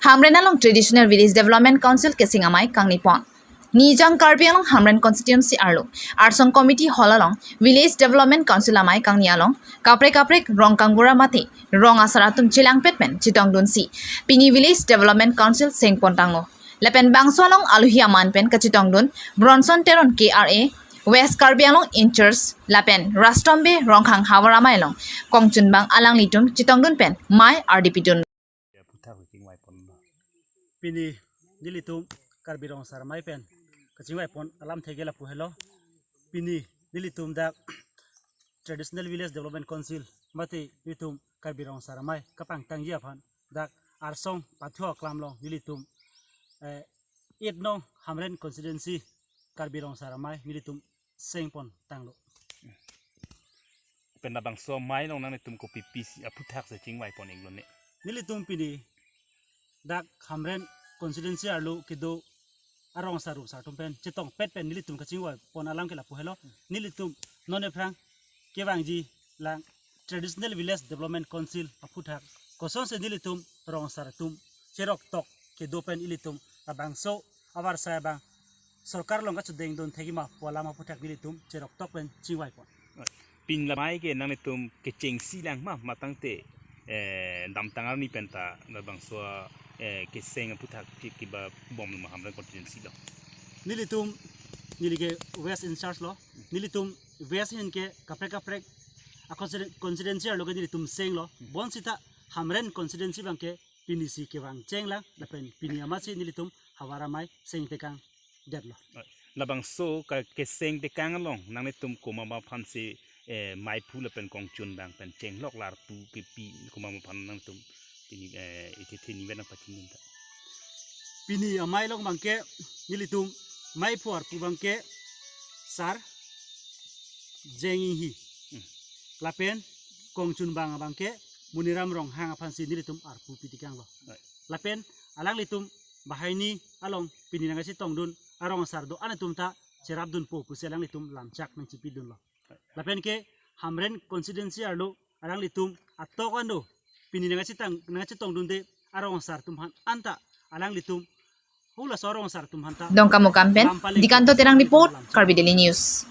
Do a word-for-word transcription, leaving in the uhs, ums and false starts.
Hamren along Traditional Village Development Council keseng amei kangni pon. Nijang Karbi Anglong Hamren Constituency arlo Arsong Committee Hall along Village Development Council amei kangni along kaprek kaprek rong kangbura mate rong asar atum chelangpet pen chetongdunsi pini Village Development Council seng pon tanglo. Lapen bangso along aluhi aman pen kachetongdun Bronson Teron K R A, West Karbi Anglong in charge, lapen Rastombe Rongkhang havar amei along kongchunbang alanglitum chetongdun pen mei ardi pidun. Aphuthak kachingvai ponlo. Pini nelitum Karbi Rong Asar Amei pen kachingvai pon alamthe ke lapu helo. Pini nelitum dak Traditional Village Development Council mate nelitum Karbi Rong Asar Amei kapangtangji aphan dak Arsong Pathu Aklam along nelitum, eh, eight nong Hamren Constituency Karbi Rong Asar Amei nelitum seng pon tanglo. Pen labangso amei along nanglitum kopi pisi aphuthak si chingvai pon iklo ne? Nelitum pini dak Hamren Constituency arlo kedo arong asar rong asar atum pen chetongpet pen nelitum kachingvai pon alam ke lapu helo. Nelitum non ephrang kevangji lang Traditional Village Development Council aphuthak kosonsi nelitum rong asar atum cheroktok kedo pen ilitum labangso avarsai abang sorkar along kachedengdun thekji ma pu alam aphuthak nelitum cheroktok pen chingvai pon. Pini la amei ke nanglitum kechengsi lang ma, matangte, eh, damtang arni pen ta labangso, eh, keseng aphuthak ke kiba bom ma Hamren Constituency along? Nelitum, neli ke West in charge lo. Nelitum West ahin ke kaprek kaprek a constitu-, constituency arlo ke nelitum senglo. Bonsita Hamren Constituency abang ke pinisi kevang cheng lang, lapen pini amatsi nelitum havar amei seng tekang detlo. Labangso ka keseng tekang along nanglitum komat aphansi, eh, meiphu lapen kongchunbang pen chenglok larpu kepi komat aphan nanglitum pini, eh, ithe theni ven nangpachindun ta? Pini amei along abang ke nelitum meiphu arpu abang ke Sar Jeng Inghi. Hmm. Lapen kongchunbang abang ke Muniram Ronghang aphansi nelitum arpu pi tekanglo. Right. Lapen alanglitum banghini along pini nangkachetongdun arong asar do-an atum ta cherapdunpo pusi alanglitum lamchak nangchipidunlo. Lapen ke Hamren Constituency arlo alanglitum atok ando pini nangkachetang, nangkachetongdunde arong asar atum aphan anta alanglitum hula so arong asar atum aphanta Dongkamukam pen, lampale Dikanto Terang report, lamchak. Karbi Daily News.